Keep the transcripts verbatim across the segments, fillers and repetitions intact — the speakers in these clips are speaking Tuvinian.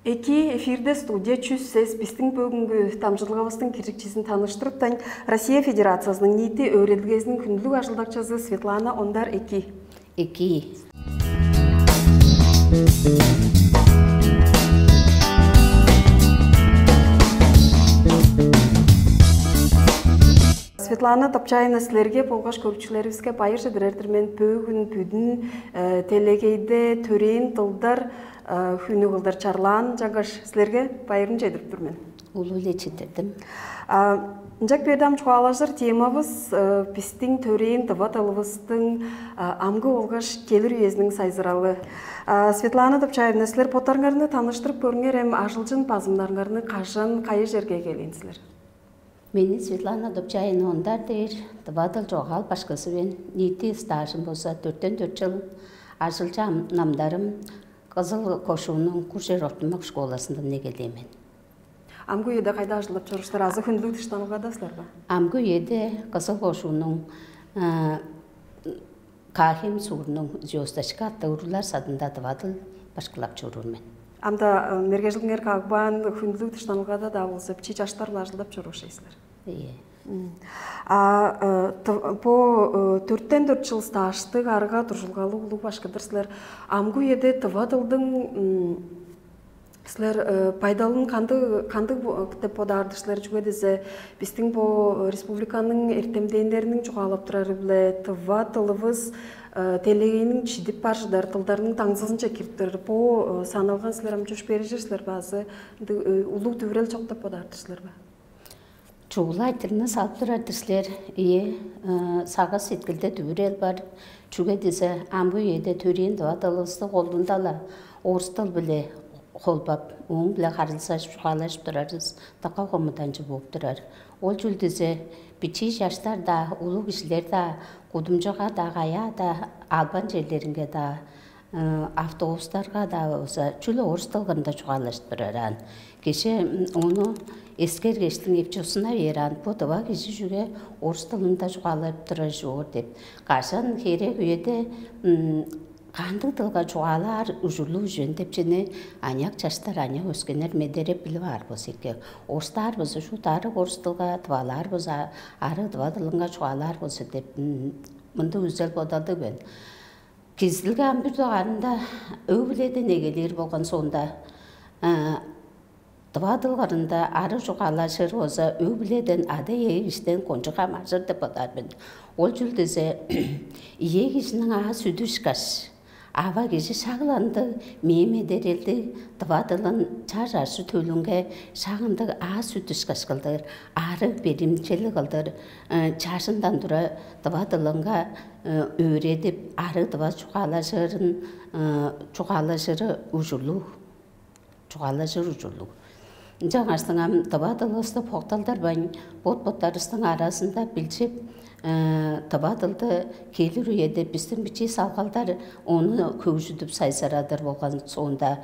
Эки эфирде студия чүс сес. Бистиң бөгүнгү дамчыдылгавыстың киржикчизин таныштырыптайн, Россия Федерациязының ниити өөредилгезиниң хүндүлүг ажылдакчызы Светлана Ондар эки. Эки. Светлана Допчаевна, силерге болгаш көрүкчүлеривиске байыр чедирер-дир мен. Бөгүн бүдүн э, делегейде төрээн дылдар э, хүнү кылдыр чарлаан чаңгаш, силерге байырын чедирип тур мен. Улуу-биле четтирдим. А, ынчак бир ам чугаалажыр темавыс э, бистиң төрээн дыва дылывыстың э, амгы болгаш келир үезиниң сайзыралы. А, Светлана Допчаевна, силер боттарыңарны таныштырып көрүңер, эм ажылчын базымнарыңарны кажан, кайы черге келген силер? Мени Светлана Допчаевна Ондар дээр, дывадыл чогаал башкызы мен. Ниити стажым болза дөртен дөрт чыл. Ажылчы ам- намдарым Кызыл кошуунуң Куржер ортумак школазындан эгелээн мен. Амгы үеде кайда ажылдап чоруур силер? Азы хүндүлүг дыштанылгада силер бе? Амгы үеде Кызыл кошуунуң э, Каа-Хем суурнуң Звёздочка аттыг уруглар садында дывадыл башкылап чоруур мен. Ам-даа э, мергежилиңер кагбаан, хүндүлүг дыштанылгада-даа болза, бичии чаштар-биле ажылдап чоруур шей силер. Ийе. М. А э, тыв- бо э, дөртен дөрт чыл стажтыг, арга-дуржулгалыг улуг башкы-дыр силер. Амгы үеде дыва дылдың м, силер э, байдалын кандыг, кандыг бо- деп бодаар-дыр силер? Чүге дизе, бистиң бо э, республиканың эртемденнериниң чугаалап турары-биле, дыва дылывыс э, делегейниң чидип бар чыдар дылдарының даңзызынче кирип турар. Бо э, саналган силер ам чөпшээрежир силер бе, азы ындыг э, улуг дүвүрел чок деп бодаар-дыр силер бе? Чугула айтырыгны салып турар-дыр силер. Ийе, э, сагыш-сеткилде дүвүрел бар. Чүге дизе, амгы үеде төрээн дыва дылывысты колдуунда-ла орус дыл-биле холбап, ооң-биле харылзажып, чугаалажып турарывыс дыка хомуданчыг бооп турар. Ол чүл дизе, бичии чаштар-даа, улуг кижилер-даа, кудумчуга-даа, каяа-даа, албан черлеринге-даа, э, автобустарга-даа болза, чүгле орус дыл кырында чугаалажып турар аан. Кижи м, ону эскергештиң эпчозуна бээр аан, бо дыва кижи чүге орус дылында чугаалап турар чоор деп. Кажан херек үеде м, кандыг дылга чугаалаар ужурлуг үжен деп чүвени аныяк чаштар, аныяк өскеннер медереп билип аар болза эки. Орустаар болза шуут арыг орус дылга, дывалаар болза арыг дыва дылынга чугаалаар болза деп м, мындыг үзел-бодалдыг мен. Кижизидилге ам бир дугаарында өг-бүледен эгелээр болган соонда, а, дыва дыл кырында арыг чугаалажыр болза, өг-бүледен, ада-ие кижиден кончуг хамааржыр деп бодаар мен. Ол чүл дизе, ие кижиниң аа-сүдү ышкаш, ава кижи шак-ла ындыг мээ-медерелдиг, дыва дылын чаш ажы-төлүнге шак ындыг аа-сүт ышкаш кылдыр, арыг, беримчелиг кылдыр, э, чажындан тура дыва дылынга э, өөредип, арыг дыва чугаалажырын, э, чугаалажыры ужурлуг, чугаалажыр ужурлуг. Ынчангаштың ам дыва дылывысты бокталдырбайн, бот-боттарывыстың аразында билчип, э, дыва дылды келир үеде бистиң бичии салгалдар ону хөгжүдүп сайзырадыр болган соонда,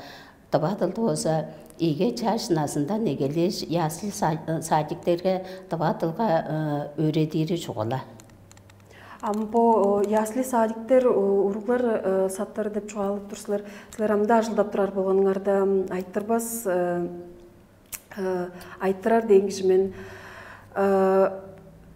дыва дылды болза ийи чаш назындан эгелээш, ясли са- садиктерге дыва дылга э, өөредири чугула. Ам бо э, ясли садиктер э, уруглар э, садтары деп чугаалап тур силер. Силер амда ажылдап турар болганыңарда м, айтырбас э, э, айтырар дээн кижи мен. Э,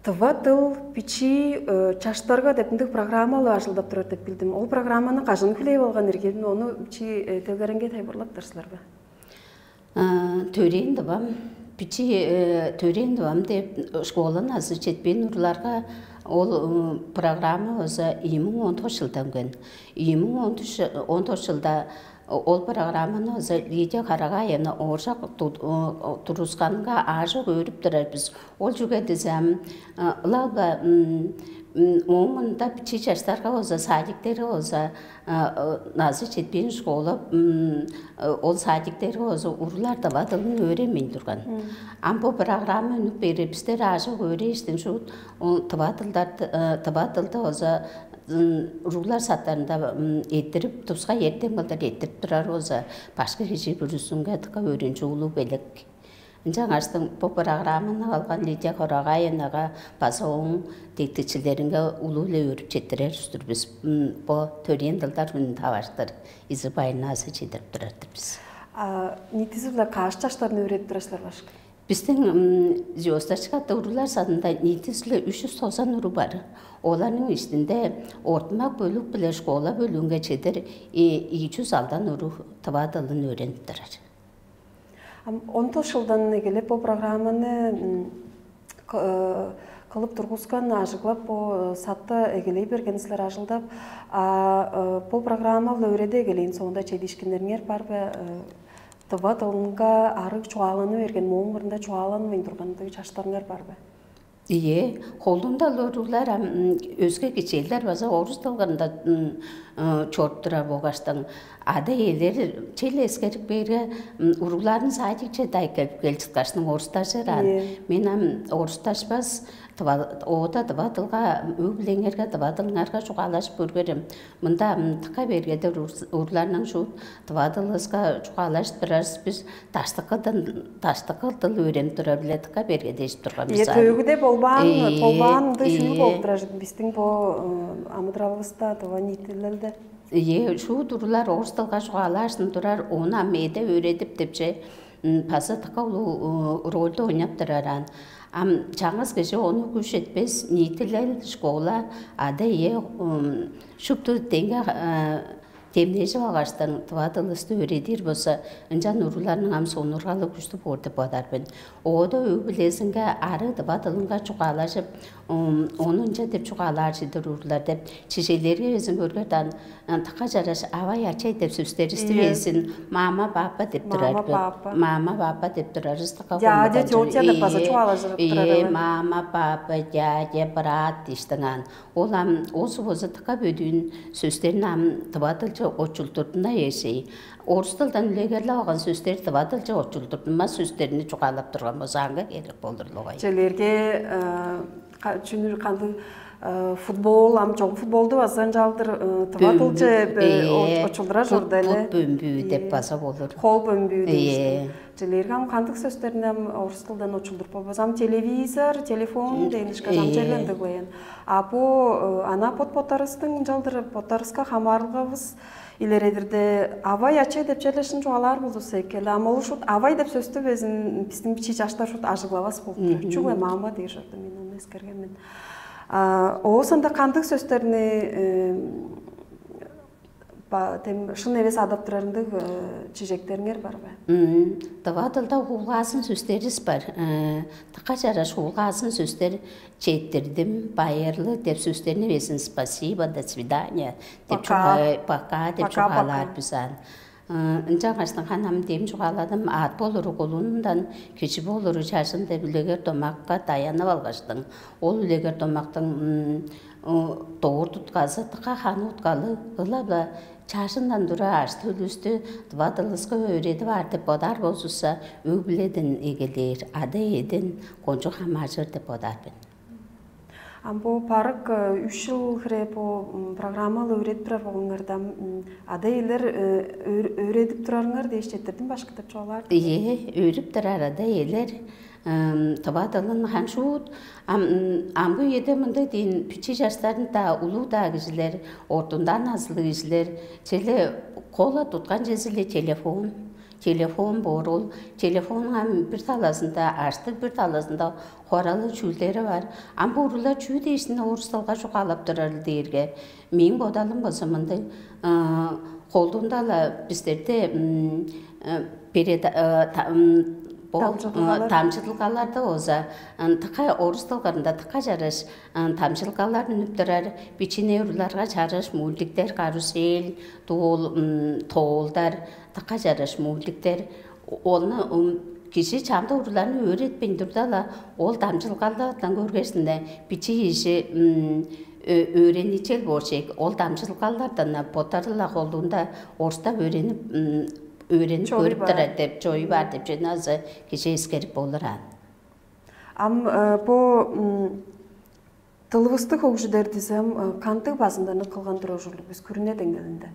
Тыва дыл бичии э, чаштарга деп ындыг программалар ажылдап турар деп билдим. Ол программаны кажан хүлээп алган иргин, ону бичии э, делгереңге тайылбырлап турар силер бе? Төрээн дывам, бичии төрээн дывам деп школаны азы четпээн урууларга ол программа база ийи муң он тогуз чылдан көн. Ийи муң он тогуз чылда ол программаны база Лидия Карагаевна Ооржак тургусканынга аажок өөрүп турар бис. Ол чүге дизем, ылап-ла ооң мурнунда бичии чаштарга болза, садиктерге болза, назы четпээн школа, ол садиктерге болза уруулар тыва дылын өөренмейн турган. Ам бо программа үнүп бээри бистер аажок өөрээштиң шуут тыва дылдар, тыва дылды болза уруулар садтарында эрттирип, тускай эртем кылдыр эрттирип турар болза, башкы кижи бүрүзүнге дыка өөрүнчүг улуг белек. Ынчангаштың бо программаны кылган Лидия Хорогаевнага база ооң деткикчилеринге улуу-биле өөрүп четтирер-дир бис. Бо төрээн дылдар хүнүн таварыштыр изиг байырны азы чедирип турар-дыр бис. А ниитизи-биле каш чаштарны өөредип турар силер, башкы? Биздиң звездочка уруглар садында ниитизи-биле үш чүс тозан уруг бар. Оларның иштинде ортумак бөлүк биле школа бөлүүнге чедир ийи чүс алдан уруг тыва дылын өөренип турар. Ам он тос чылдан эгелеп бо программаны кылып тургускан, ажыглап, бо сатта эгелей берген силер ажылдап. А бо программа-биле өөреде эгелээн соонда чедиишкиннериңер бар бе? Тыва дылынга арыг чугааланы берген, мооң мурнунда чугааланмайн турган ындыг чаштарыңар бар бе? Ийе, холунда уруглар ам өске кичээлдер база орус дылгарында чоруп турар болгаштың, ада-иелер чел эскерип бээрге, уругларын садикче дай кел чыткаштың орустажыраан. Мен ам орусташпас, оода дыва дылга, өг-бүлеңерге дыва дылыңарга чугаалажып көргерем. Мында дыка бергеде уругларның шуут дыва дылывыска чугаалажып турарыс. Бис даштыкы дыл, даштыкы дыл өөренип турар-биле дыка бергедежип турган бис. Төөгүде болбаан, болбаан ындыг чүүл болуп турар биздиң бо амыдыралывыста, дыва ниитилелде. Ийе, шуут уруглар орус дылга чугаалаашын турар, ону ам эде өөредип депче база дыка улуу рольду ойнап турар аан. Ам чаңгыс кижи ону күш этпес, ниитилел, школа, ада-ие шупту деңге демнежип алгаштың, тыва дылывысты өөредир болза, ынчан уругларның ам сонургалы күштүг боор деп бодаар мен. Оода өг-бүлезинге арыг тыва дылынга чугаалажып, ону ынча деп чугаалаар чидир уруглар деп чижээлерге безин көргер даан, дыка чараш авай, ачай деп сөстеривисти безин мама, папа деп турар бе? Мама, папа деп турарывыс дыка. Дядя, тетя деп база чугаалажып турар. Мама, папа, дядя, брат диштиң аан. Ол ам оозу-бозу дыка бөдүүн сөстерин ам тыва дылче очулдурдуна эшей. Орус дылдан үлегерлеп алган сөстер тыва дылче очулдурдунмас сөстерни чугаалап турган болза, аңгы херек болур-ла огай. Челерге чүнү кандыг футбол, ам чогум футболду база ынчалдыр тыва дылче очулдурар чорда эле. Бөмбүү деп база болур. Хол бөмбүү дейсиң. Челерге ам кандыг сөстерни ам орус дылдан очулдуруп болбас? Ам телевизор, телефон дээн ышкаш ам черле ындыглаян. А бо ана бот-боттарывыстың ынчалдыр боттарывыска хамаарылгавыс илередирде, авай, ачай деп черле шын чугаалаар болзувусса эккел. Ам ол шут авай деп сөстү безин биздиң бичии чаштар шут ажыглавас болуп турар. Чүгле мама дээр чорду, мен ону эскерген мен. Оозунда кандыг сөстерни тем шын эвес адап турарындыг чижектериңер бар бе? Тыва дылда хуулгаазын сөстеривис бар. Дыка чараш хуулгаазын сөстер: четтирдим, байырлы деп сөстерни безин, спасибо, до свидания деп, пока деп чугаалаар бис аан. Ынчангаштың ханам дем чугааладым, аът болуру кулунундан, кижи болуру чажын деп үлегер домакка даянып алгаштың, ол үлегер домактың доор тутказы дыка ханы уткалыг, ылап-ла чажындан тура ажы-төлүвүстү тыва дылывыска өөредип аар деп бодаар болзувусса, өг-бүледен эгелээр, ада-иеден кончуг хамааржыр деп бодаар мен. Ам бо барык үш чыл хире бо программалы өөредип турар болгуңарда, ада-иелер өөредип турарыңар дээш четтирдим, башкы деп чугаалаар. Ийе, өөрүп турар ада-иелер тыва дылын ханшуут. Амгы үеде мындыг дээн, бичии чаштарын-даа, улуг-даа кижилер, ортундан назылыг кижилер черле кол-ла туткан чези-ле телефон. Телефон боор, ол телефонуң ам бир талазында аштыг, бир талазында хоралыг чүүлдери бар. Ам бо уруглар чүү дээш орус дылга чугаалап турарыл дээрге, мээң бодалым болза мындыг: холдуунда-ла бистерде дамчыдылгаларда болза, дыка орус дылгарында дыка чараш дамчыдылгалар үнүп турар, бичине уругларга чараш мультиктер, карусель, дуул, тоолдар, дыка чараш мультиктер. Ону кижи чамдык уругларны өөретпейн турда-ла, ол дамчыдылгалардан көргештиң-не бичии кижи өөреничел боор чек, ол дамчыдылгалардан боттары-ла холдуунда орустап өөренип, өөренип көрүп турар деп чоюй баар деп чүвени азы кижи эскерип болур аан. Ам бо дылывысты хөгжүдер дизе, ам кандыг базымданы кылган турар ужурлуг бис күрүне деңнелинде?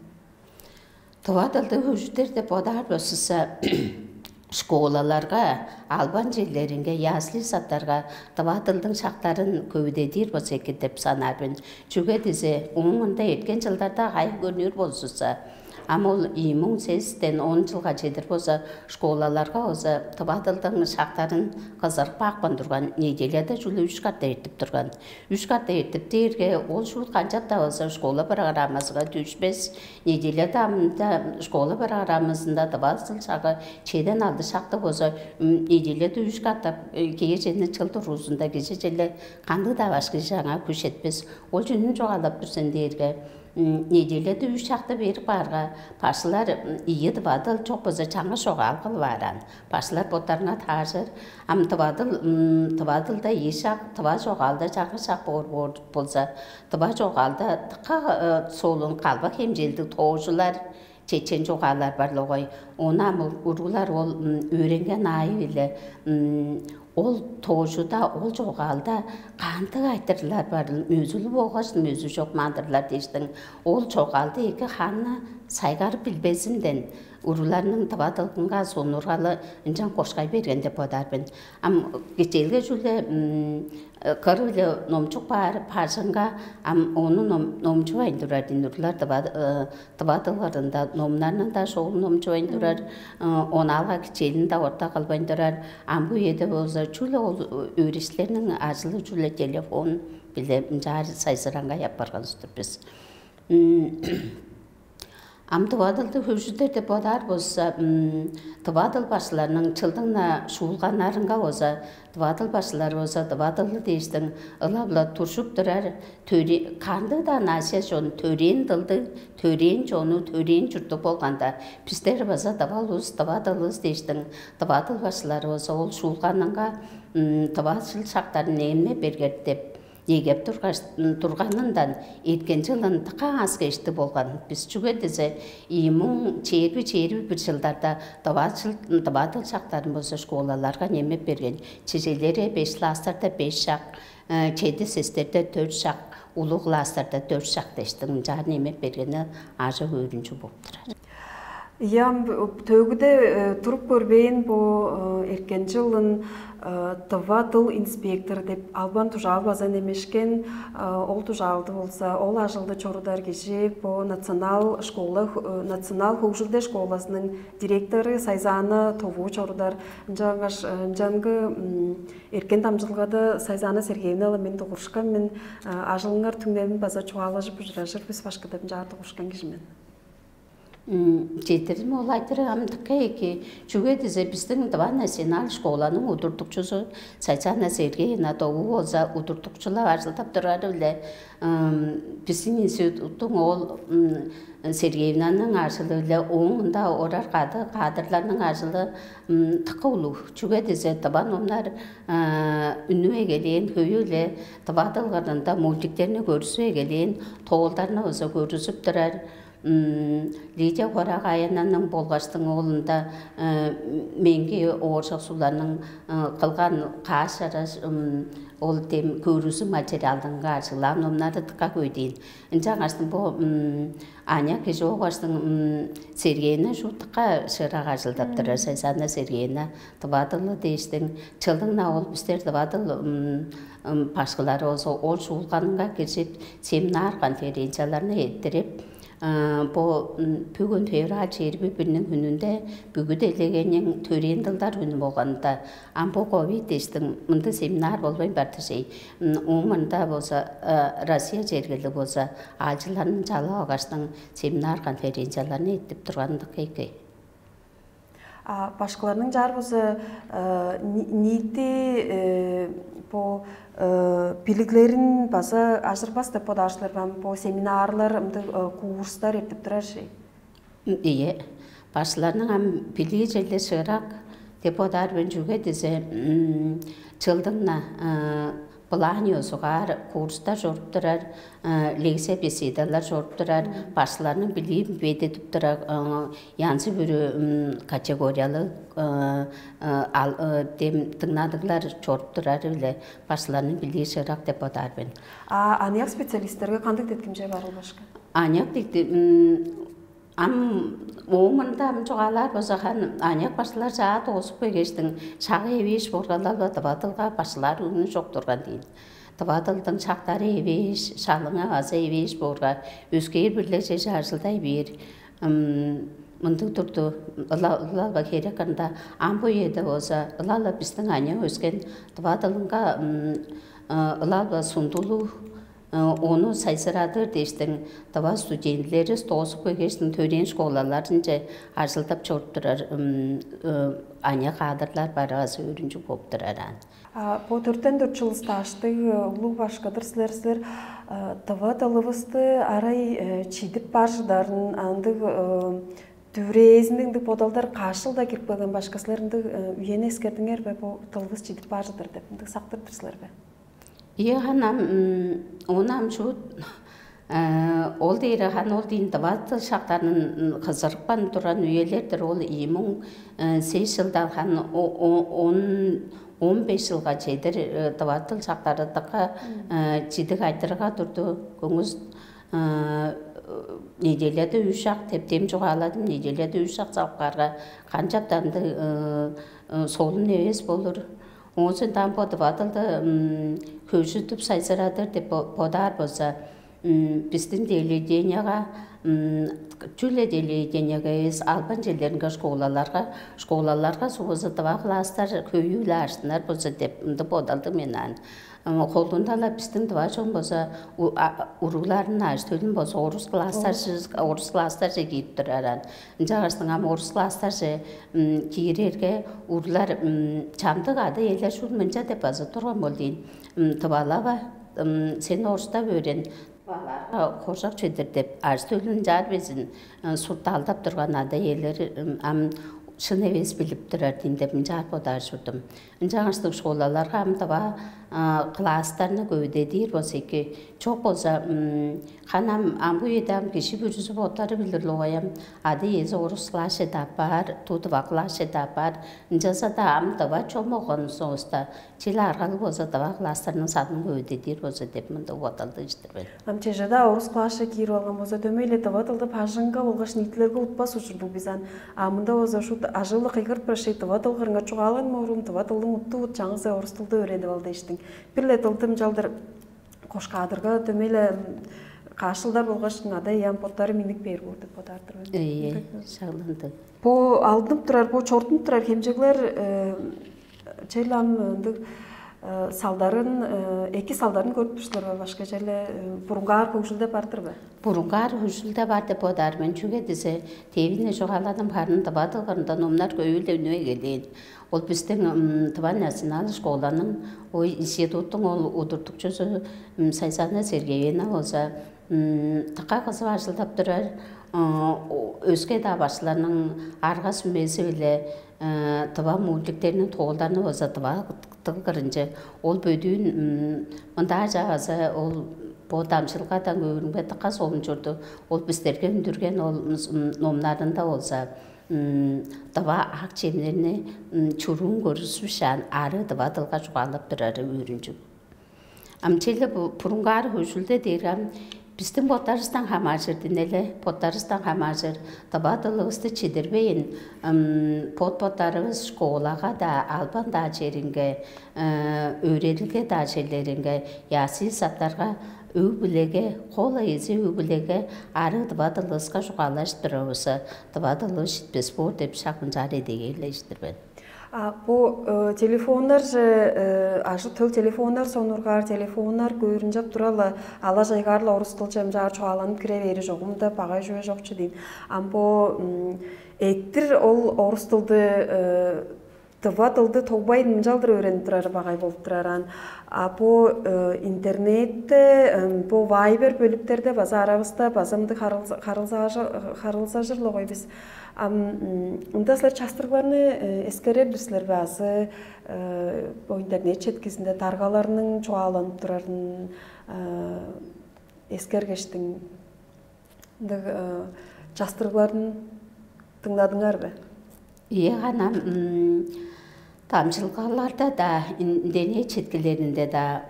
Тыва дылды хөгжүдер деп бодаар болзувусса, школаларга, албан черлеринге, ясли-садтарга тыва дылдың шактарын көвүдедир болза эки деп санаар мен. Чүге дизе, ооң мында эрткен чылдарда кайы көрнүр болзувусса, Ам ол ийи муң сестен он чылга чедир болза, школаларга болза тыва дылдың шактарын кызырып каапкан турган, неделяда чүгле үш катап эртип турган. Үш катап эртип дээрге, ол шуут канчап-даа болза школа программазынга дүшпес. Неделяда ам-даа школа программазында тыва дыл шагы чеден алды шактыг болза, м, неделяда үш катап, э, кижи чүвени чыл дургузунда кижи чүве кандыг-даа башкы кижи аңаа күш четпес. Ол чүнү чугаалап тур сен дээрге, м, неделяда үш шакты берип каарга, башкылар, м, ийи тыва дыл, чок болза чаңгыс чогаал кылып аар аан. Башкылар боттарынга тааржыр. Ам тыва дыл, м, тыва дылда ийи шак, тыва чогаалда чаңгыс шак боор, боор болза, тыва чогаалда дыка, э, солун, калбак хемчээлдиг тоожулар, чечен чогаалдар бар-ла болгай. Ону ам ур-, уруглар ол, м, өөренген аайы-биле, м, ол тоожуда, ол чогаалда кандыг айтырыглар бар, мөзүлүг болгаш мөзү чок мандырлар дээштиң, ол чогаалды эки ханы сайгарып билбезинден, уругларның тыва дылынга сонуургалы ынчан кошкай берген деп бодаар мен. Ам кичээлге чүгле, м, кыры-биле номчуп каар бажыңга, ам ону ном-, номчувайн турар дийин, уруглар тыва, э, тыва дыл кырында номнарны-даа шоолун номчувайн турар, э, онаалга кичээлин-даа орта кылбайн турар. Амгы үеде болза чүгле ол, э, өөреникчилерниң ажылы чүгле телефон-биле ынчаар сайзыраңгай апарган улус-тур бис. М, Ам тыва дылды хөгжүдер деп бодаар болза, м, тыва дыл башкыларының чылдың-на шуулганнарынга болза, тыва дыл башкылары болза, тыва дылы дээштиң ылап-ла туржуп турар, төре-, кандыг-даа нация чон төрээн дылдыг, төрээн чоннуг, төрээн чурттуг болганда, бистер база тыва улус, тыва дылывыс дээштиң, тыва дыл башкылары болза, ол шуулганынга, м, тыва чыл шактарын эмне бергер деп эгеп тургаш-, турганындан эрткен чылын дыка аас-кежиктиг болган бис. Чүге дизе, ийи муң чээрби, чээрби бир чылдарда тыва чыл-, тыва дыл шактарын болза школаларга немеп берген. Чижээлээрге, беш класстарда беш шак, э, чеди сестерде дөрт шак, улуг класстарда дөрт шак дээштиң ынчаар немеп бергени аажок өөрүнчүг болуп турар. Ийе, ам б-, төөгүде, э, туруп көрбээн бо, э, эрткен чылын, э, тыва дыл инспектору деп албан дужаал база немешкен, э, ол дужаалды болза, ол ажылды чорудар кижи бо национал школа, ху-, э, национал хөгжүлде школазының директору Сайзаана Товуу чорудар. Ынчангаш, э, ынчангы, м, эрткен дамчыдылгада Сайзаана Сергеевна-ла мен дугурушкан мен, э, ажылыңар түңнелин база чугаалажып ужуражыр бис, башкы деп ынчаар дугурушкан кижи мен. М, четтирдим, ол айтырыг ам дыка эки. Чүге дизе, бистиң Тыва национал школаның удуртукчузу Сайзаана Сергеевна Товуу болза удуртукчулап ажылдап турары-биле, м, бистиң институттуң ол, м, Сергеевнаның ажылы-биле, ооң ында орар кады кадрларның ажылы, м, дыка улуг. Чүге дизе, тыва номнар, а, үнүп эгелээн, хөйү-ле тыва дыл кырында мультиктерни көргүзүп эгелээн, тоолдарны болза көргүзүп турар. М, Лидия Хора-Каянаның болгаштың ол ында, э, меңги ооржак суларның, э, кылган каш-чараш, м, ол дем көргүзүг материалдың ажыглаан номнары дыка хөй дээн. Ынчангаштың бо, м, аныяк кижи болгаштың, м, Сергеевна шуут дыка шыырак ажылдап турар, Сайзаана Сергеевна, тыва дылы дээштиң. Чылдың-на ол бистер тыва дыл, м, м, башкылары болза, ол шуулганынга киржип, семинар-конференцияларны эрттирип, а, бо, м, бөгүн февраль чээрби бирниң хүнүнде бүгү делегейниң төрээн дылдар хүнү болганда, ам бо ковид дээштиң мында семинар болбайн барды чей. М, ооң мында болза, а, Россия чергелиг болза, аалчыларны чалап алгаштың семинар-конференцияларны эрттирип турганы дыка эки. А башкыларның чаар болза, э, ни-, ниити, э, бо, э, билиглерин база ажырбас деп бодаар силер бе? Ам бо семинарлар, ындыг, э, курстар эртип турар шей. М, ийе. Башкыларның ам билии черле шыырак деп бодаар мен, чүге дизе, м, чылдың-на, э, Былаан ёзугаар курстар чоруп турар, э, лекция беседалар чоруп турар, башкыларның билиин бедидип турар, э, янзы-бүрү, м, категориялыг, э, э, ал-, э, дем дыңнадыглар чоруп турары-биле башкыларның билии шыырак деп бодаар мен. А аныяк специалисттерге кандыг деткимче бар ол, башкы? Аныяк дикти-, м, Ам ооң мында ам чугаалаар болза, хан аныяк башкылар чаа доозуп келгештиң, шагы эвээш боорга-ла, тыва дылга башкылаар үнү чок турган дээн. Тыва дылдың шактары эвээш, шалыңы база эвээш боорга, өскээр-бирле чеже ажылдай бээр. Мындыг турду, ылап-ла херек кырында ам бо үеде болза, ылап-ла бистиң аныяк өскен тыва дылынга ылап-ла сундулуг, ону сайзырадыр дээштиң, тыва студентилеривис доозуп келгештиң, төрээн школаларынче ажылдап чоруп турар аныяк кадрлар бар, база өөрүнчүг болуп турар аан. А бо дөртен дөрт чыл стажтыг улуг башкы-дыр силер. Силер тыва дылывысты арай чидип бар чыдарын, ындыг дүврээзиндиг ындыг бодалдар каш чылда кирип келген башкы? Силер ындыг үени эскердиңер бе, бо дылывыс чидип бар чыдыр деп, ындыг сактыр-дыр силер бе? Ийе, ханам, ону ам шуут, ол дээри хан ол дийин тыва дыл шактарын кызырыпкан турган үелер-дир. Ол ийи муң сес чылдан хан он он беш чылга чедир тыва дыл шактары дыка чидиг айтырыга турду. Көңүс неделяда үш шак деп дем чугааладым. Неделяда үш шак салыптарга, канчап-даа ындыг солун эвес болур. Оон соондан бо тыва дылды хөжүдүп сайзырадыр деп бодаар болза, бистиң телевидениега, чүгле телевидениеге эвес, албан черлеринге, школаларга, школаларга сугузу тыва класстар хөйүү-ле ажыттынар болза деп ындыг бодалдыг мен аан. Холунда-ла бистиң тыва чон болза, уругларын, ажы-төлүн болза орус класстар, орус класстарже киирип турар аан. Ынчангаштың ам орус класстарже киирерге, уруглар, чамдык ада-иелер шуут мынча деп база турган бол дийин: «Тывалава, сен орустап өөрен, тываларга хоржок чүве-дир» деп, ажы-төлүн ынчаар безин суртаалдап турган ада-иелер ам шын эвес билип турар дийин деп ынчаар бодаар чордум. Ынчангаштың школаларга ам тыва класстарны көвүдедир болза эки. Чок болза, ханам амгы үеде ам кижи бүрүзү боттары билир лугай ам. Ада-иези орус классче-даа апаар, тудуп-ла классче-даа апаар. Ынчалза-даа ам тыва чок болган соонда, чил аргалыг болза, тыва класстарның санын көвүдедир болза деп мындыг бодалдыг-дыр мен. Ам чеже-даа орус классче киирип алган болза, дөмей-ле тыва дылды бажыңга болгаш ниитилелге утпас ужурлуг бис аан. А мында болза шуут ажыы-биле кыйгырып турар шей: «Тыва дыл кырынга чугааланма, уруум, тыва дылың уттуп ут, чаңгыс-ла орус дылды өөренип ал» дээштиң. Бир-ле дылды ынчалдыр кошкаадырга, дөмей-ле каш чылдар болгаш ада-ие ам боттары миннип бээр боор деп бодаар-дыр мен. Ийе, шагландыг. Бо алдынып турар, бо чорудунуп турар хемчеглер черле ам ындыг салдарын, эки салдарын көрүп тур силер бе, башкы? Черле бурунгаар хөгжүлде бар-дыр бе? Бурунгаар хөгжүлде бар деп бодаар мен. Чүге дизе, тевине чугааладым, харын тыва дыл кырында номнар хөйү-ле үнүп эгелээн. Ол бистиң тыва национал школаның, ол институттуң ол удуртукчузу Сайзана Сергеевна болза дыка кызып ажылдап турар. Өске-даа башкыларның арга-сүмези-биле тыва мультиктерниң тоолдарын болза тыва дыл кырынче, ол бөдүүн мындаа чаазы ол бо дамчыдылгадан көөрүмге дыка солун чорду. Ол бистерге үндүрген ол номнарында болза тыва ак чемнерни чуруун көргүзүшаан, ары тыва дылга чугаалап турары өөрүнчүг. Ам черле бу бурунгаар хөгжүлде дээрге ам бистиң боттарывыстан хамааржыр, динеле боттарывыстан хамааржыр. Тыва дылывысты чидирбейн, бот-боттарывыс школага-даа, албан-даа черинге, өөредилге-даа черлеринге, ясыль-садтарга өг-бүлеге, кол эзи өг-бүлеге ары тыва дылывыска чугаалажып турарывыска, тыва дылывыс читпес боор деп шак ынчаар идегээрлежир мен. А бо телефоннар же, ажы-төл телефоннар сонургаар, телефоннар көөрүнчеп тура-ла, ала-чайгаар-ла орус дылче ынчаар чугааланып кире бээри чогум-даа багай чүве чок чүве дийин. Ам бо эттир ол орус дылды, тыва дылды тогбайн мынчалдыр өөренип турары багай болуп турар аан. А бо интернетте, бо Viber бөлүктерде база аравыста база мындыг харылзаажыр-ла гой бис. Ам ында силер частырыгларны эскерер-дир силер бе азы бо интернет четкизинде даргаларның чугааланып турарын эскергештиң, ындыг частырыгларын дыңнадыңар бе? Ийе, ханам, дамчылгаларда-даа, интернет четкилеринде-даа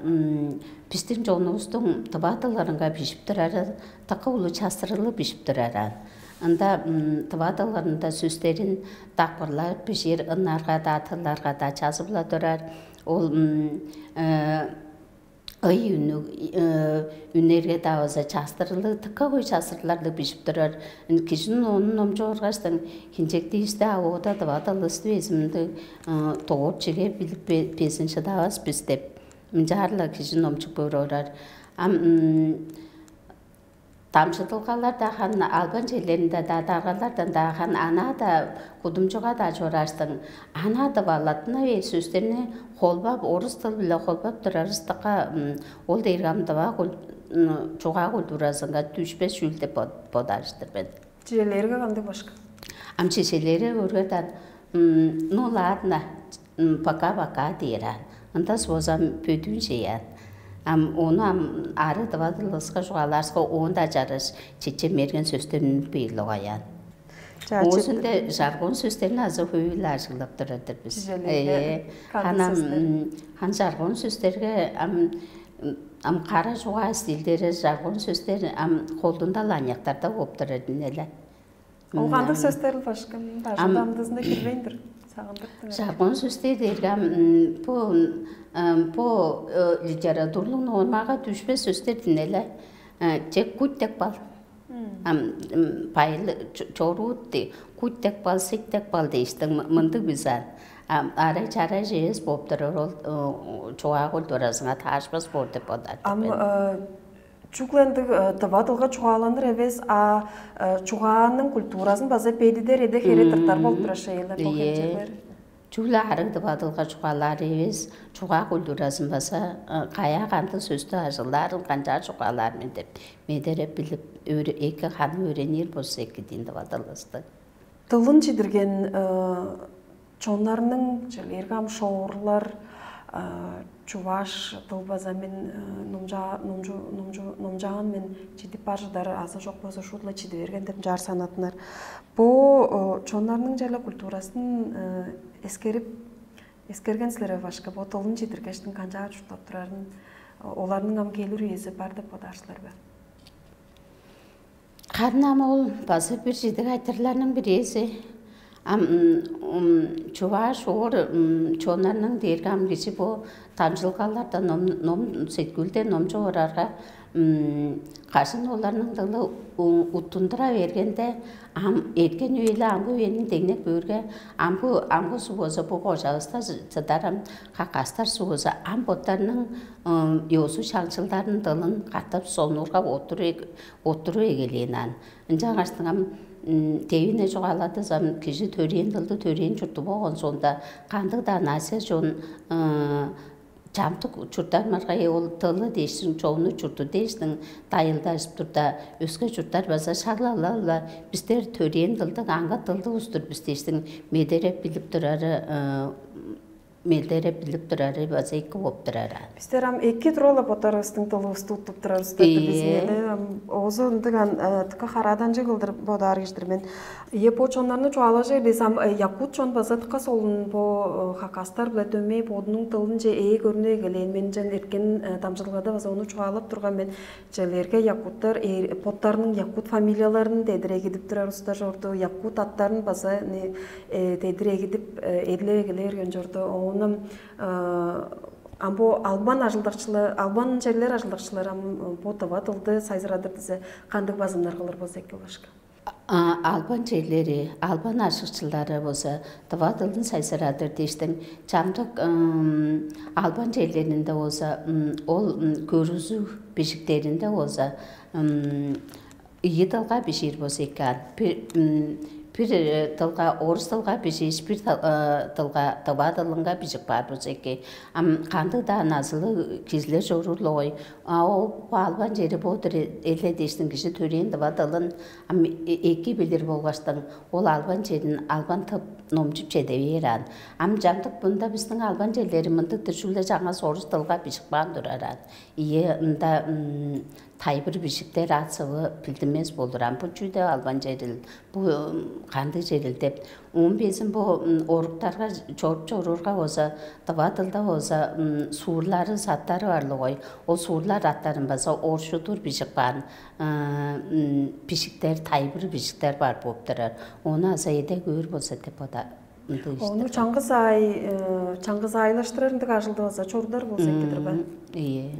бистиң чонувустуң тыва дылырынга бижип турары дыка улуг частырыглыг бижип турар аан. Ында тыва дылырында сөстерин дакпырлап бижир, ыннарга-даа, тылларга-даа чазып-ла турар. Ол ый үнү үнерге-даа база частырылыг, тыка хөй частырыгларлыг бижип турар. Кижиниң ону номчуп оргаштың, хинчектиишти авоода дывадылыс безимди догур чиге билип безин шыдавас бис деп, мынчаар-ла кижи номчуп көрүп орар. Ам дамчыдылгалар-даа хан, албан черлеринде-даа, даргалардан-даа хан, анаа-даа кудумчуга-даа чорааштың, анаа-даа балаттына бээр сөстерни холбап, орус дыл-биле холбап турарыстыкка, ол дээрге ам дыва чугаа культуразынга дүшпес чүүл деп бодаар-дыр мен. Чижелээрге кандыг башка? Ам чижелээрге көргерден, ну ладно, пока-пока дээр аан. Ындас болза бөдүүн шеян. Ам ону ам ары дывадылыска чугаалаарыска оон-даа чарыш чече мерген сөстерин бээр логаян. Оозунда жаргон сөстерин азы хөйүл ажыглап турар-дыр бис. Э, ханам хан жаргон сөстерге ам ам кара чугаа стилдери, жаргон сөстер ам холдунда ланяктарда болуп турар эле. Ол кандыг сөстер башкын? Бажың дамдызында кирбейн-дир. Сагындык. Жаргон сөстер дээрге ам бу бу литературлуг нормага дүшпес сөстер динеле. Чек куть деп кал. Ам байлы чоруут де, куть деп кал, сик деп кал дээштиң мындыг бизаан. Арай чарай чевес болуп турар ол чугаа культуразынга таашпас боор деп бодаар. Ам чүгле ындыг дыва дылга чугааланыр эвес, а чугааның культуразын база бедидер эде хере тыртар болуп турар шейлер бо хемчеглер. Чүгле арыг дыва дылга чугаалаар эвес, чугаа культуразын база каяа кандыг сөстү ажылдаарын, канчаар чугаалаар мен деп медереп билип, эки ханы өөренир болза эки диин дыва дылыстыг. Дылын чидирген чоннарның чилээрге ам шоорлар, чуваш дыл база мен номчаан мен чидип бар чыдары азы чок болза шуут-ла чиди берген деп чаар санатынар. Бо чоннарның черле культурасын эскерип эскерген силер бе башка? Бо дылын чидиргештин канчаар чурттап турарын, оларның ам келир үези бар деп бодаар силер бе? Харын ам ол база бир чидиг айтырларның бирээзи. Ам чуваш оор чоннарның дээрге ам кижи бо дамчылгаларда, ном, ном сеткүүлде номчуп орарга, кажан оларның дылы уттундура бергенде, ам эрткен үели амгы үениң деңнеп көөрге, амгы амгы суг болза бо кожавыста чыдарам, хакастар суг болза ам боттарының ёзу шаңчылдарын дылын катап сонургап оттуруп эгелээн аан. Ынчангаштың ам девине чугаалады зам кижи төрээн дылды төрээн чурту болгон соонда кандыг-даа нация чон чамдык чурттар маргай ол дылы дээшсиң, чонну чурту дээшсиң, дайылдажып турда, өске чурттар база шаглалал-ла, бистер төрээн дылдыг аңгы дылдыг устур бис дээшсиң, медереп билип турары, медереп билип турары база эки болуп турар. Бистер ам эки туруп-ла боттарывыстың дылывысты уттуп турарывыс деп. Биздин эле ам оозу ындыг ан тыка хараданчы кылдыр бодаар кижидир мен. Ийе, бо чоннарны чугаалажы эвес ам якут чон база тыка солун бо хакастар биле дөмей бодунуң дылынче ээ көрнү эгелээн мен чен эрткен дамчылгада база ону чугаалап турган мен. Челерге якуттар боттарының якут фамилияларын дедир эгидип турар уста чорду, якут аттарын база дедир эгидип эдилеп эгелей берген чорду. Оонам ам бо албан ажылдакчылар, албан черлер ажылдакчылар ам бо дыва дылды сайзырадыр дизе кандыг базымнар кылыр болза эки башка? Албан черлери, албан ашыкчылары болза дыва дылын сайзырадыр дээштиң чамдык албан черлеринде болза ол көрүзү бижиктеринде болза ийи дылга бижир болза эки аан. Бир дылга, орус дылга бижииш, бир дылга дыва дылынга бижип каар болза эки. Ам кандыг-даа назылыг кижилер чоруур-ла ой. А ол бо албан чери бо-дур эле дээштиң кижи төрээн дыва дылын ам эки билир болгаштың, ол албан черин албан тып номчуп чеде бээр аан. Ам чамдык мында бистиң албан черлери мындыг-дыр, чүгле чаңгыс орус дылга бижип каан турар аан. Ийе, ында тайбыр бижиктер ат-сывы билдинмес болур аан. Бу чүү деп албан черил, бу кандыг черил деп. Оон безин бо оруктарга чоруп чоруурга болза, дыва дылда болза суурлары, саттары бар-ла гой. Ол суурлар аттарын база оршудур бижип каан бижиктер, тайбыр бижиктер бар болуп турар. Ону аза эде көөр болза деп бода Ону чаңгыс аай, э, чаңгыс аайлаштырар ындыг ажылды база чорудар болза эккедир ба? Ие.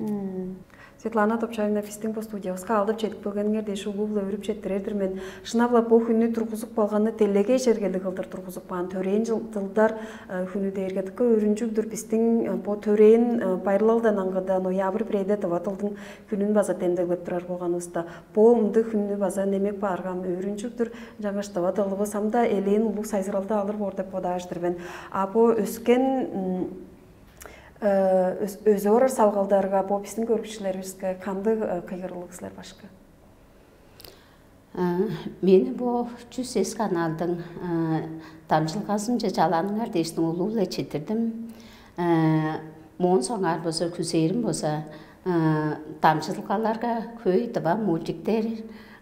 Светлана Топчаевна, бистиң бу студиябызга алдып чедип келгениңер дээш улуу-биле өөрүп четтирер-дир мен. Шынап-ла бу хүннү тургузуп калганы делегей чергелиг кылдыр тургузуп каан төрээн чыл дылдар хүнү дээрге дыка өөрүнчүг-дүр. Бистиң бу төрээн байырлалдан аңгыда ноябрь бирээде тыва дылдың хүнүн база демдеглеп турар болганывыста, бо ындыг хүннү база немеп баарга ам өөрүнчүг-дүр. Ынчангаш тыва дылывыс ам-даа элээн улуг сайзыралды алыр боор деп бодааш-тыр мен. А бо өскен өзүп орар салгалдарга бо биздин көрүкчүлерибизге кандыг кыйгырылыг силер, башкы? Мени бо чүс эс каналдың дамчылгазынче чалааныңар дээштиң улуу-биле четтирдим. Моон соңгаар болза күзээрим болза дамчылгаларга хөй дыва мультиктер,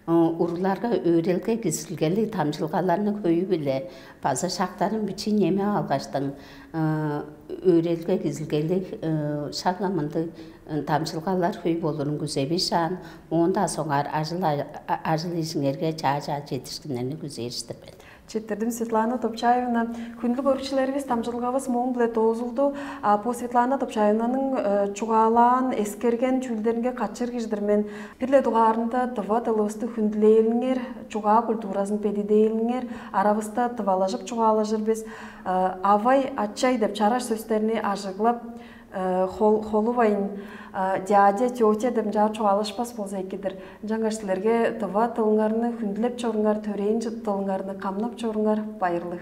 уругларга өөрелге кизилгелиг дамчылгаларны хөйү-биле база шактарын бичии неме алгаштың, өөрелге кизилгелиг шак-ла мындыг дамчылгалар хөй болурун күзевишаан, оон-даа соңгаар ажыл ажыл ижиңерге чаа-чаа жетишкиннерни күзээриштир мен. Четтирдим, Светлана Топчаевна. Хүндүлүг көрүкчүлеривис, дамчылгавыс мооң-биле доозулду. А бу Светлана Топчаевнаның чугаалаан, эскерген чүүлдеринге качыр кижидир мен. Бир-ле дугаарында дыва дылывысты хүндүлээлиңер, чугаа культуразын бедидээлиңер, аравыста дывалажып чугаалажыр бис. Авай, ачай деп чараш сөстерни ажыглап, холувайн, дядя, тетя деп ынчаар чугаалашпас болза экидир. Ынчангаш силерге дыва дылыңарны хүндүлеп чоруңар, төрээн дылыңарны камнап чоруңар. Байырлыг.